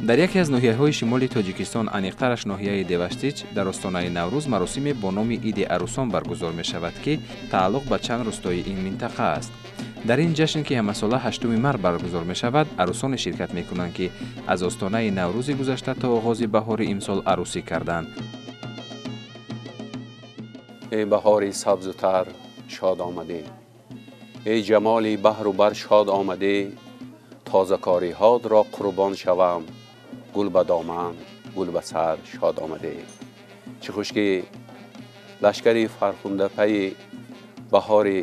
Дар яке аз ноҳияҳои шимоли Тоҷикистон, аниқтараш ноҳияи Деваштич, дар остонаи Наврӯз маросиме бо номи Иди арӯсон баргузор мешавад, ки тааллуқ ба чанд рӯстои ин минтақа аст. Дар ин ҷашн, ки ҳамасола 8 март баргузор мешавад, арӯсоне ширкат мекунанд, ки аз остонаи Наврӯзи гузашта то оғози баҳори имсол арӯсӣ карданд. Эй баҳори сабзу тар шод омадӣ, эй ҷамоли баҳру бар шод омадӣ, тозакориҳотро қурбон шавам, гул ба доман, гул ба сар шод омадӣ. Чӣ хуш ки лашкари фархундапайи баҳори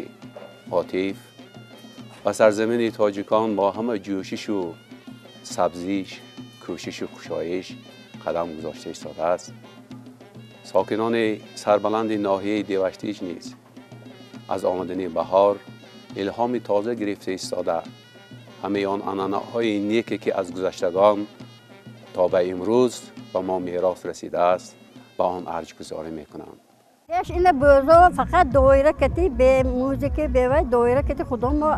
ҳотиф ба сарзамини тоҷикон бо ҳама ҷӯшишу сабзиш, кӯшишу кушоиш қадам гузошта истодааст. Сокинони сарбаланди ноҳияи Деваштич низ аз омадани баҳор илҳоми тоза гирифта истода, ҳамаи он анъанаҳои неке ки аз гузаштагон то ба имрӯз ба мо мерос расидааст, ба он арҷгузорӣ мекунанд. Пеш ина бӯзо фақат доира кати, бе музика, бе вай доира кати худо мо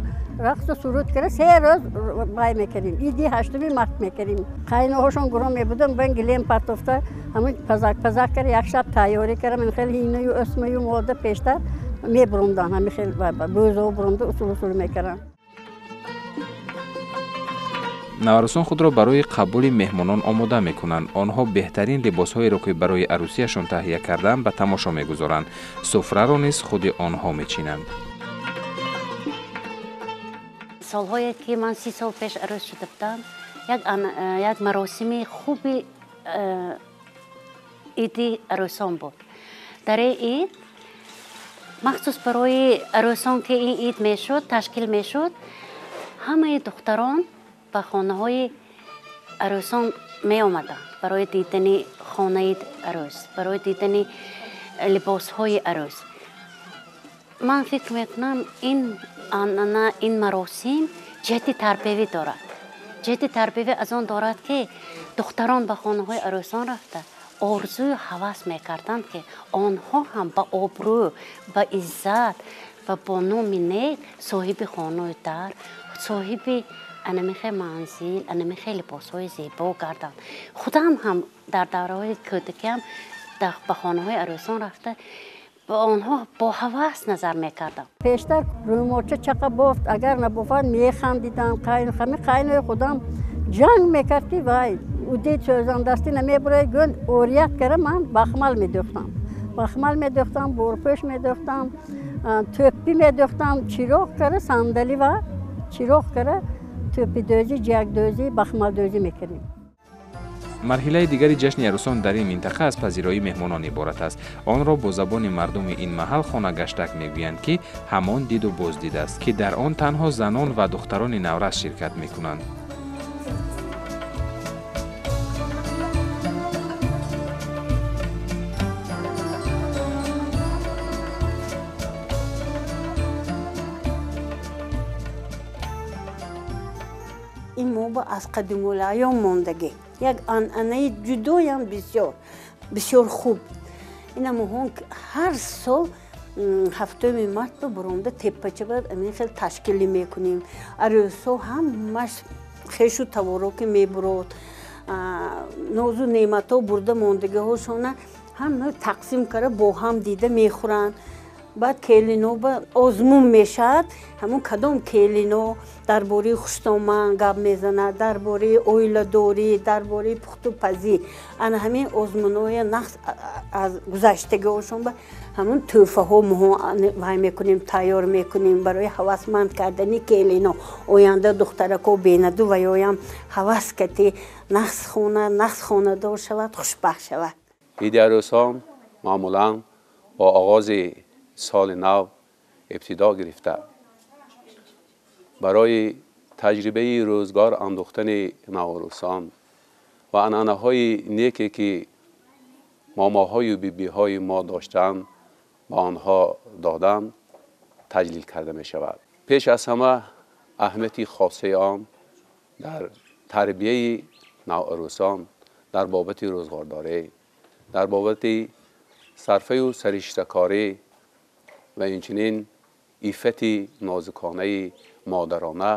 рақсу суруд кара се рӯз вай мекардем. Иди 8 март мекардем. Қайноҳошон гурӯҳ мебудам, бан гилем партофта, ҳамин пазак пазак кара як шаб тайёрӣ кара, ман хеле ҳинаю осмаю мода пештар мебурумдан, ҳамин хел бӯзо бурумда усул усул мекардам. Наварӯсон худро барои қабули меҳмонон омода мекунанд. Онҳо беҳтарин либосҳоеро, ки барои арӯсияшон таҳия кардаанд, ба тамошо мегузоранд. Суфраро низ худи онҳо мечинанд. Солҳое ки ман 30 сол пеш арӯс шуда будам, як маросими хуби иди арӯсон буд. Дар ин ид махсус барои арӯсон, ки ин ид мешуд, ташкил мешуд, ҳамаи духтарон ба хонаҳои арӯсон меомаданд барои дидани хонаи арӯс, барои дидани либосҳои арӯс. Ман фикр мекунам, ин анъана, ин маросим ҷиҳати тарбиявӣ дорад. Ҷиҳати тарбиявӣ аз он дорад, ки духтарон ба хонаҳои арӯсон рафта орзую ҳавас мекарданд, ки онҳо ҳам ба обрӯ, ба иззат ва бо номи нек соҳиби хонаю дар, соҳиби анамихе манзил, анамихе либосҳои зебо гарданд. Худам ҳам дар давраҳои кӯдакиам ба хонаҳои арӯсон рафта ба онҳо бо ҳавас назар мекардам. Пештар рӯмолча чақа бофт, агар набофад механдиданд. Ҳами қайнои худам ҷанг мекард, ки вай удед сӯзандастӣ намебурад, гӯн орият кара ман бахмал медӯхтам. Бахмал медӯхтам, борпӯш медӯхтам, тӯппӣ медӯхтам, чироғ кара сандалӣ ва чироғ кара тӯппидӯзӣ, ҷиякдӯзӣ, бахмалдӯзӣ мекардем. Марҳилаи дигари ҷашни арӯсон дар ин минтақа аз пазироии меҳмонон иборат аст. Онро бо забони мардуми ин маҳал хонагаштак мегӯянд, ки ҳамон диду боздид аст, ки дар он танҳо занон ва духтарони наврас ширкат мекунанд. Ин мо ба аз қадимулайём мондагӣ як анъанаи ҷудоям бисёр бисёр хуб. Ина моҳон ҳар сол 7 март ба буронда теппача ба амин хел ташкилӣ мекунем. Арӯсо ҳамаш хешу таворо ки мебурод, нозу неъматҳо бурда мондагиҳошона ҳама тақсим кара бо ҳам дида мехӯранд. Баъд келино ба озмун мешавад, ҳамон кадом келино дар бораи хуштоман гап мезанад, дар бораи оиладорӣ, дар бораи пухтупазӣ. Ана ҳамин озмуноя нақс аз гузаштагиҳошон ба ҳамон тӯҳфаҳо моҳо вай мекунем, тайёр мекунем барои ҳавасманд кардани келино. Оянда духтарако бенаду ваёям ҳавас кати нақс хона, нақс хонадор шавад, хушбахт шавад. Иди арӯсон маъмулан бо оғози соли нав ибтидо гирифта, барои таҷрибаи рӯзгор андохтани наврӯсон ва анъанаҳои неке ки момоҳою бибиҳои мо доштанд ба онҳо доданд таҷлил карда мешавад. Пеш аз ҳама аҳамияти хосаи он дар тарбияи наврӯсон дар бобати рӯзгордорӣ, дар бобати сарфаю сариштакорӣ ва инчунин иффати нозуконаи модарона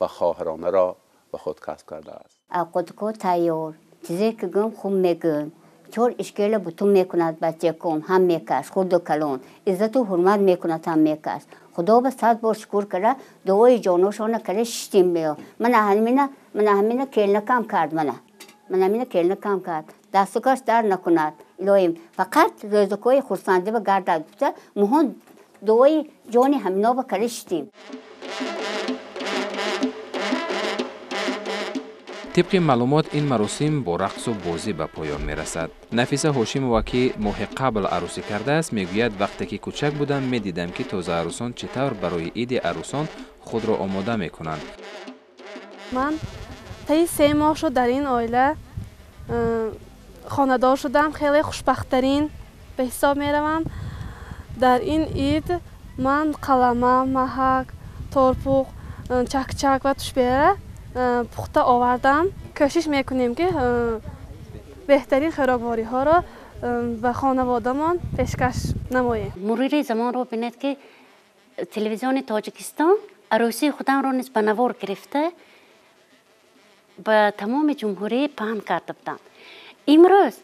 ва хоҳаронаро ба худ касб кардааст. Авқотко тайёр, чизе ки гӯм хуб мегӯм. Чор ишкела бутун мекунад бачаком, ҳам мекаш, хурду калон. Иззату ҳурмат мекунад ҳам мекаш. Худо ба сад бор шукр кара, дуои ҷоношона кара шиштим мео. Мана ҳамина келнакам кард мана. Мана ҳамина келнакам кард. Дастукаш дар накунад. Илоҳим фақат рӯзакҳои хурсандӣ ба гардад гуфта, муҳон дуои ҷони ҳамино ба кара шиштим. Тибқи маълумот, ин маросим бо рақсу бозӣ ба поён мерасад. Нафиса Ҳошимова, ки моҳи қабл арӯсӣ кардааст, мегӯяд вақте ки кӯчак будам, медидам, ки тозаарӯсон чӣ тавр барои иди арӯсон худро омода мекунанд. Ман таи 3 моҳ шуд дар ин оила хонадор шудам. Хеле хушбахттарин ба ҳисоб меравам. Дар ин ид ман қалама, маҳак, торпуқ, чакчак ва тушбера пухта овардам. Кӯшиш мекунем, ки беҳтарин хӯроквориҳоро ба хонаводамон пешкаш намоем. Мурури замонро бинед, ки телевизиони Тоҷикистон арӯсии худамро низ ба навор гирифта ба тамоми ҷумҳурӣ паҳн карда буданд. Имрӯз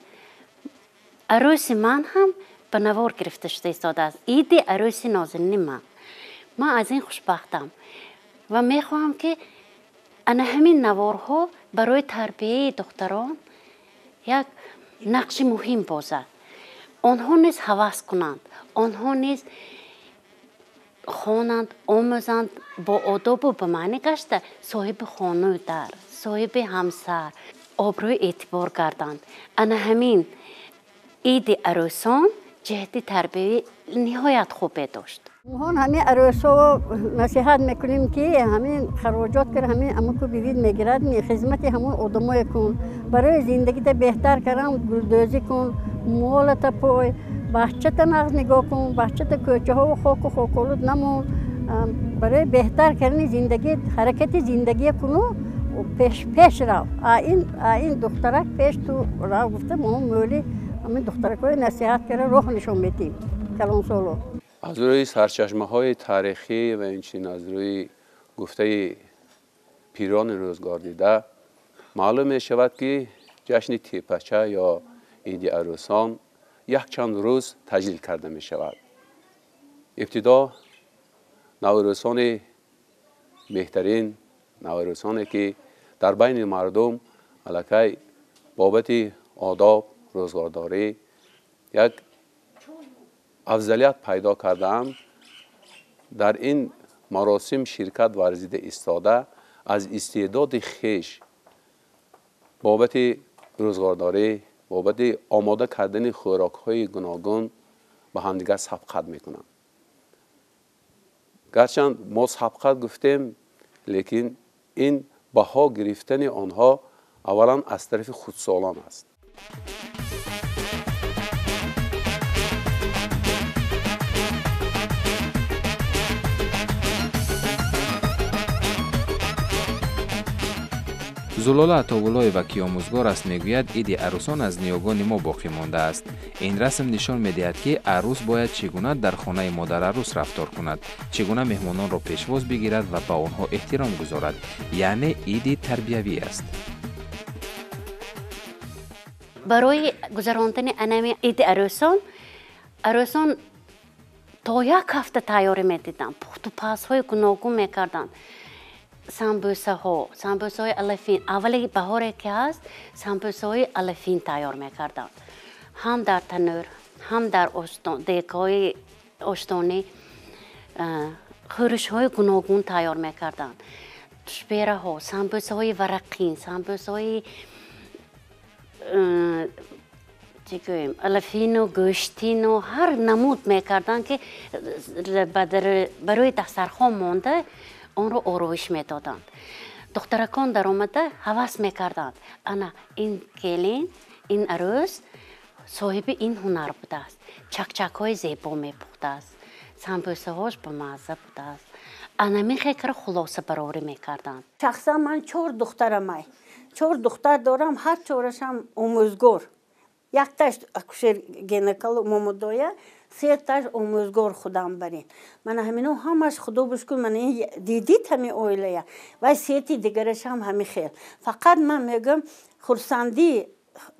арӯси ман ҳам ба навор гирифта шуда истодааст. Иди арӯси нозинини ман. Ман аз ин хушбахтам ва мехоҳам, ки ана ҳамин наворҳо барои тарбияи духтарон як нақши муҳим бозад. Онҳо низ ҳавас кунанд, онҳо низ хонанд, омӯзанд, бо одобу ба маънӣ гашта соҳиби хону дар, соҳиби ҳамсар, обрӯи эътибор гарданд. Ана ҳамин иди арӯсон ҷиҳати тарбиявӣ ниҳоят хубе дошт. Муҳон ҳамин арӯсо насиҳат мекунем, ки ҳамин хароҷот кар, ҳамин амаку бивид мегирад, хизмати ҳамон одамое кун, барои зиндагита беҳтар кардан гулдӯзӣ кун, молата пой, баҳчата нағз нигоҳ кун, баҳчата кӯчаҳову хоку хоколуд намон, барои беҳтар кардани зиндагӣ ҳаракати зиндагие куну пеш рав. Ин духтарак пеш ту рав гуфта мо мӯли ҳамин духтаракҳои насиҳат кара роҳ нишон медиҳем калонсоло. Аз рӯи сарчашмаҳои таърихӣ ва инчунин аз рӯи гуфтаи пирони рӯзгордида маълум мешавад, ки ҷашни тепача ё иди арӯсон якчанд рӯз таҷлил карда мешавад. Ибтидо наврӯсони беҳтарин, наврӯсоне ки дар байни мардум аллакай бобати одоб, рӯзгордорӣ як афзалият пайдо кардаанд, дар ин маросим ширкат варзида истода аз истеъдоди хеш бобати рӯзгордорӣ, бобати омода кардани хӯрокҳои гуногун ба ҳамдигар сабқат мекунанд. Гарчанд мо сабқат гуфтем, лекин ин баҳо гирифтани онҳо аввалан аз тарафи худсолон аст. Зулола Атовуллоева, ки омӯзгор аст, мегӯяд иди арӯсон аз ниёгони мо боқӣ мондааст. Ин расм нишон медиҳад, ки арӯс бояд чӣ гуна дар хонаи модарарӯс рафтор кунад, чӣ гуна меҳмононро пешвоз бигирад ва ба онҳо эҳтиром гузорад. Яъне иди тарбиявӣ аст. Барои гузарондани анами иди арӯсон, арӯсон то як ҳафта тайёрӣ медиданд, пухтупазҳои гуногун мекарданд. Самбӯсаҳо, самбӯсаҳои алафин, аввали баҳоре ки ҳаст, самбӯсаҳои алафин тайёр мекарданд. Ҳам дар танӯр, ҳам дар декҳои оштонӣ хӯришҳои гуногун тайёр мекарданд. Тушбераҳо, самбӯсаҳои варақин, самбӯсаҳои чӣ гӯем, алафину гӯштину ҳар намуд мекарданд, ки барои дастархон монда онро ороиш медоданд. Духтаракон даромада ҳавас мекарданд. Ана ин келин, ин арӯс соҳиби ин ҳунар будааст. Чакчакҳои зебо мепухтааст, самбӯсаҳош бамазза будааст. Ана мехекара хулоса барорӣ мекарданд. Шахсан ман 4 духтарамай. 4 духтар дорам, ҳар чорашам омӯзгор. Якташ акушер гинеколог момудоя, Сеташ омӯзгор худам барин. Мана ҳамино ҳамаш худо бишкур, мана ин дидид ҳами оилая. Вай сети дигараш ҳам ҳами хел. Фақат ман мегӯям хурсандӣ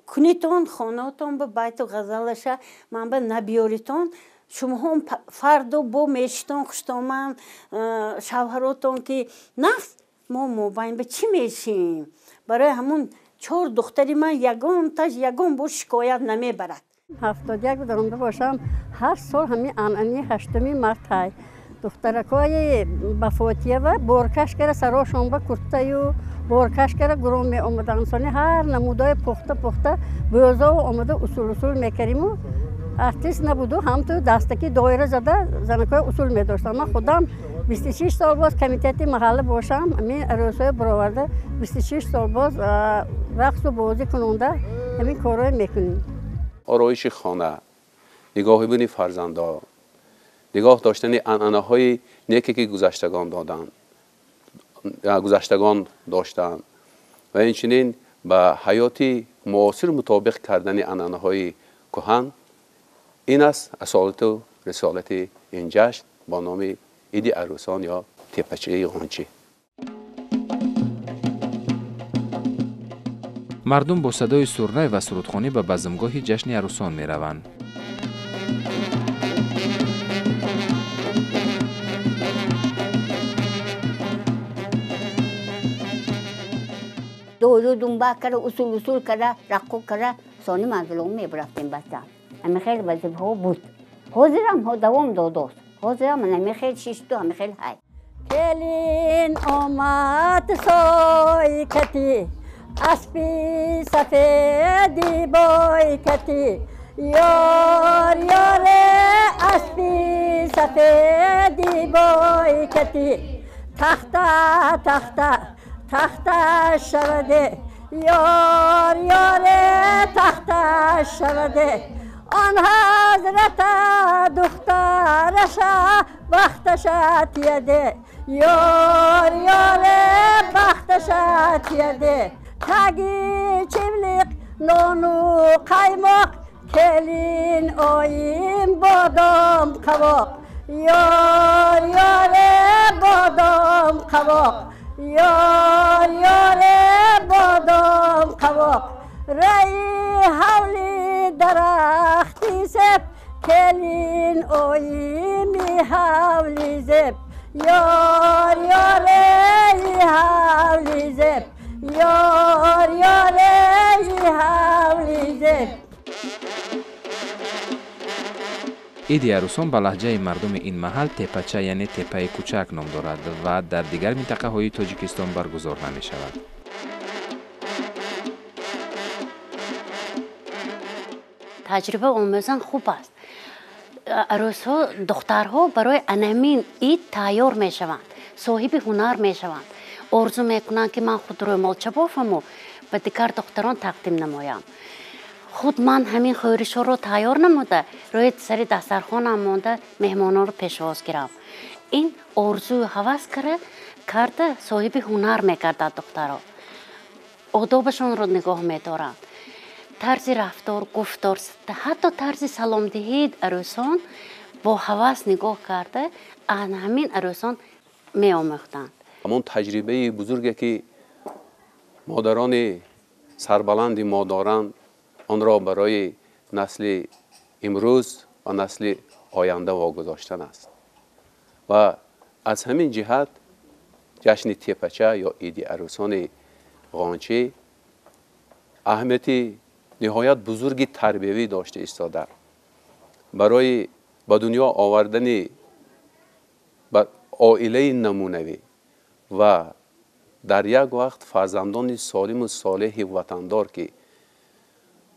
кунитон, хонаотон ба байту ғазалаша ман ба набиёритон. Шумоҳом фардо бо мешитон, хуштоман, шавҳаротон ки нафт мо мобайн ба чӣ мешим? Барои ҳамун чор духтари ман ягонташ ягон бор шикоят намебарад. 71 даромада бошам, ҳар сол ҳамин анъанаи 8 март ҳай. Духтаракҳои ба фотия боркаш кара сарошон ба куртаю боркаш кара гуром меомаданд. Сони ҳар намудои пухта пухта бӯзову омада усул усул мекардиму. Артист набуду, ҳамту дастаки доира зада занакҳои усул медоштам. Ман худам 26 сол боз комитети маҳалла бошам, ҳамин арӯсҳои бароварда 26 сол боз рақсу бозӣ кунонда ҳамин корҳое мекунем. Ороиши хона, нигоҳубини фарзандо, нигоҳ доштани анъанаҳои неке ки гузаштагон доданд, гузаштагон доштанд ва инчунин ба ҳаёти муосир мутобиқ кардани анъанаҳои кӯҳан, ин аст асолату рисолати ин ҷашн бо номи Иди арӯсон ё тепачаи ғончӣ. Мардум бо садои сурнай ва сурудхонӣ ба базмгоҳи ҷашни арӯсон мераванд. Дору думба кара, усул усул кара, раққу кара, сони манзилон мебарафтем бача. Ҳами хел вазифаҳо буд. Ҳозирам давом додост. Ҳозирам ҳами хел шишту, ҳами хел ҳай. Келин омад сойкати, аспи сафеди бойкати, ёр ёре аспи сафеди бойкати, тахта тахта тахта шаваде, ёр ёре тахта шаваде, он ҳазрата духтараша бахташа тияде, ёр ёре бахташа тияде, таги чимлиқ нону қаймоқ, келин оим бодом қавоқ, ёр ёре бодом қавоқ, ёр ёре бодом қавоқ, раи ҳавли дарахти себ, келин оими ҳавли зеб, ёр ёре ҳавли зеб, ёр ёре ҳавли зеб. Иди арӯсон ба лаҳҷаи мардуми ин маҳал тепача, яъне тепаи кӯчак ном дорад ва дар дигар минтақаҳои Тоҷикистон баргузор намешавад. Таҷриба омӯзан хуб аст. Арӯсҳо, духтарҳо барои анамин ид тайёр мешаванд, соҳиби ҳунар мешаванд. Орзу мекунанд, ки ман худ рӯмолча бофаму ба дигар духтарон тақдим намоям. Худ ман ҳамин хӯришҳоро тайёр намуда, рӯи сари дастархонам монда меҳмононро пешвоз гирам. Ин орзую ҳавас карда соҳиби ҳунар мегардад духтаро. Одобашонро нигоҳ медоранд. Тарзи рафтор, гуфтор, ҳатто тарзи саломдиҳии арӯсон бо ҳавас нигоҳ карда, ҳамин арӯсон меомӯхтанд. Ҳамон таҷрибаи бузурге ки модарони сарбаланди мо доранд, онро барои насли имрӯз ва насли оянда вогузоштан аст. Ва аз ҳамин ҷиҳат ҷашни тепача ё иди арӯсони ғончӣ аҳамияти ниҳоят бузурги тарбиявӣ дошта истода. Барои ба дунё овардани оилаи намунавӣ ва дар як вақт фарзандони солиму солеҳи ватандор, ки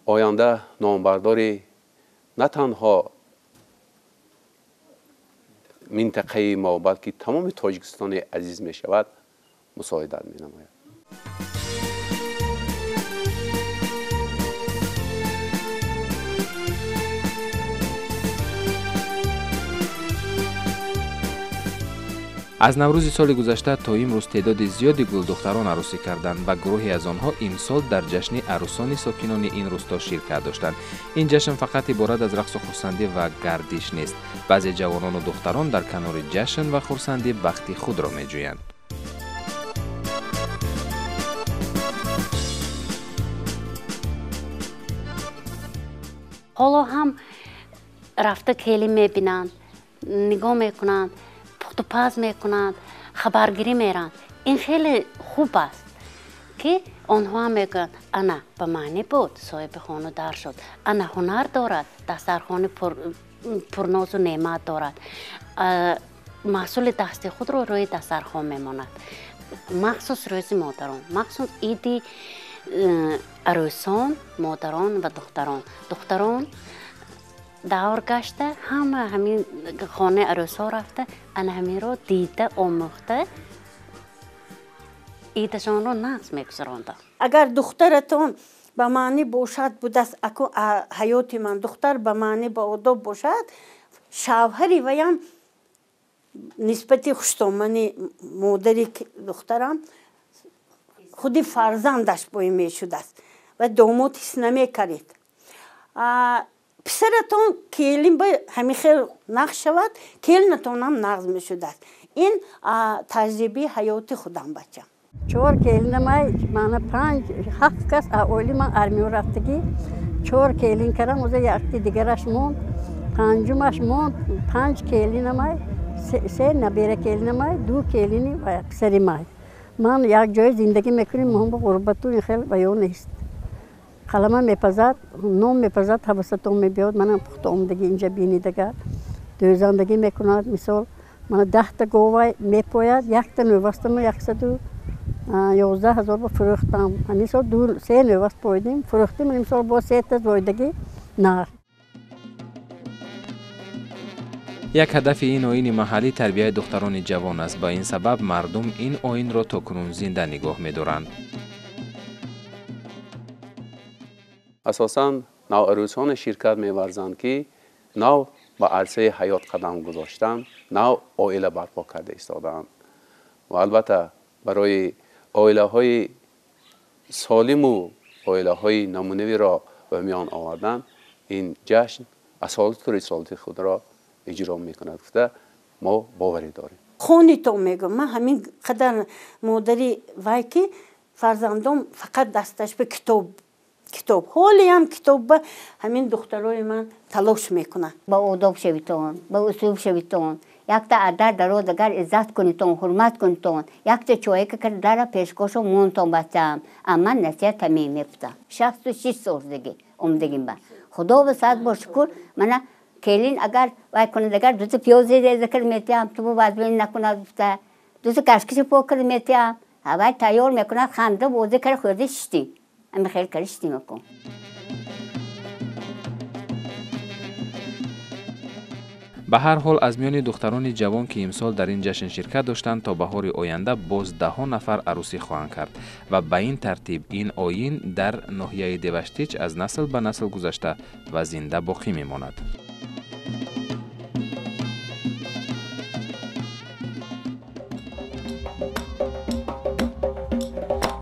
оянда номбардори на танҳо минтақаи мо, балки тамоми Тоҷикистони азиз мешавад, мусоидат менамояд. Аз Наврӯзи соли гузашта то имрӯз теъдоди зиёди гулдухтарон арӯсӣ карданд ва гурӯҳе аз онҳо имсол дар ҷашни арӯсони сокинони ин рӯсто ширкат доштанд. Ин ҷашн фақат иборат аз рақсу хурсандӣ ва гардиш нест. Баъзе ҷавонону духтарон дар канори ҷашн ва хурсандӣ бахти худро меҷӯянд. Ҳоло ҳам рафта келин мебинанд, нигоҳ мекунанд, пухтупаз мекунанд, хабаргирӣ меранд. Ин хеле хуб аст, ки онҳо ҳам мегӯянд, ана ба маънӣ буд, соҳиби хону дар шуд, ана ҳунар дорад, дастархони пурнозу неъмат дорад, маҳсули дасти худро рӯи дастархон мемонад. Махсус рӯзи модарон, махсус иди арӯсон, модарон ва духтарон. Духтарон давр гашта, ҳама ҳамин хонаи арӯсҳо рафта, ана ҳаминро дида, омӯхта, идашонро нағз мегузаронданд. Агар духтаратон ба маънӣ бошад будааст, аку ҳаёти ман духтар ба маънӣ ба одоб бошад, шавҳари ваям нисбати хуштомани модари духтарам худи фарзандаш бои мешудааст ва домод ҳис намекард. Писаратон келин ба ҳамин хел нағз шавад, келинатонам нағз мешудааст. Ин таҷрибаи ҳаёти худам, бачам. Чор келинамай, мана панҷ, ҳафт кас оили ман армиё рафтагӣ. Чор келин кардам, оза якти дигараш монд, панҷумаш монд, панҷ келинамай, се набера келинамай, ду келини ва писари май. Ман як ҷое зиндагӣ мекунем, моҳам ба ғурбату ин хел баён нест. Қалама мепазад, нон мепазад, ҳавасатон мебиёд, манам пухта омадагӣ инҷа бинидагар. Дӯзандагӣ мекунад, мисол, мана 10та говай мепояд, якта нӯвастаму 111 ҳазор ба фурӯхтам. Ҳамин сол се нӯваст поидем, фурӯхтем, ҳамин сол бо сета зоидагӣ нар. Як ҳадафи ин оини маҳаллӣ тарбияи духтарони ҷавон аст. Ба ин сабаб мардум ин оинро то кунун зинда нигоҳ медоранд. Асосан наварӯсоне ширкат меварзанд, ки нав ба арсаи ҳаёт қадам гузоштанд, нав оила барпо карда истодаанд. Ва албатта барои оилаҳои солиму оилаҳои намунавиро ба миён овардан ин ҷашн асолату рисолати худро иҷро мекунад, гуфта мо боварӣ дорем. Хонитон мегӯям, ман ҳамин қадар модари вай, ки фарзандом фақат дасташ ба китоб, китоб. Ҳолиам китоб ба ҳамин духтарои ман талош мекунанд. Ба одоб шавитон, ба услуб шавитон, якта адар дароз агар иззат кунитон, ҳурмат кунитон, якта чое ки дара пешкошо монтон бачаам. Аман насиҳат ҳамин мепутам. 66 сол шудагӣ омадагим ба. Худо ба сад бор шукр, мана келин агар вай кунад, агар дута пиёзе реза кар метиҳам, тубу вазмин накунад гуфта, дута кашкиши пок кар метиҳам, вай тайёр мекунад, ханда бозӣ кар хӯрда шиштем. Ами хел кар шиштем акун. Ба ҳар ҳол аз миёни духтарони ҷавон, ки имсол дар ин ҷашн ширкат доштанд, то баҳори оянда боз даҳо нафар арӯсӣ хоҳанд кард ва ба ин тартиб ин оин дар ноҳияи Деваштич аз насл ба насл гузашта ва зинда боқӣ мемонад.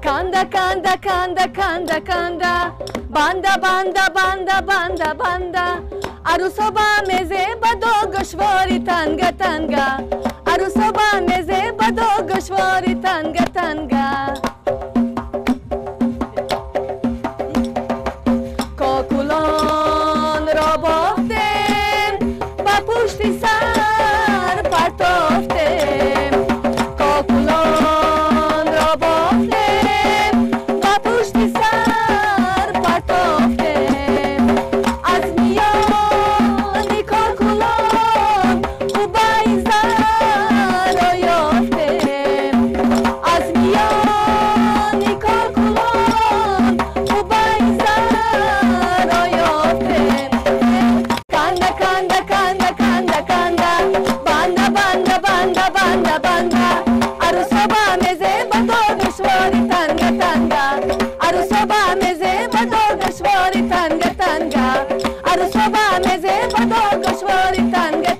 Канда, канда, канда, канда, канда, банда, банда, банда, банда, банда, арӯсоба мезеба до гӯшвори танга, танга, арӯсоба мезеба до гӯшвори танга, танга. Кокулонро бофтем, ба пушти сар партофтем. Кокулонро бофтем, ба пушти сар партофтем. Аз миёни кокулон хубайзаро ёфтем. Аз миёни кокулон хубайзаро ёфтем. Канда, канда, канда, канда, канда, банда, банда, банда, банда, банда, арӯсоба мезеба до гӯшвори танга, танга, арӯсоба мезеба до гӯшвори танга, танга, арӯсоба мезеба до гӯшвори танга,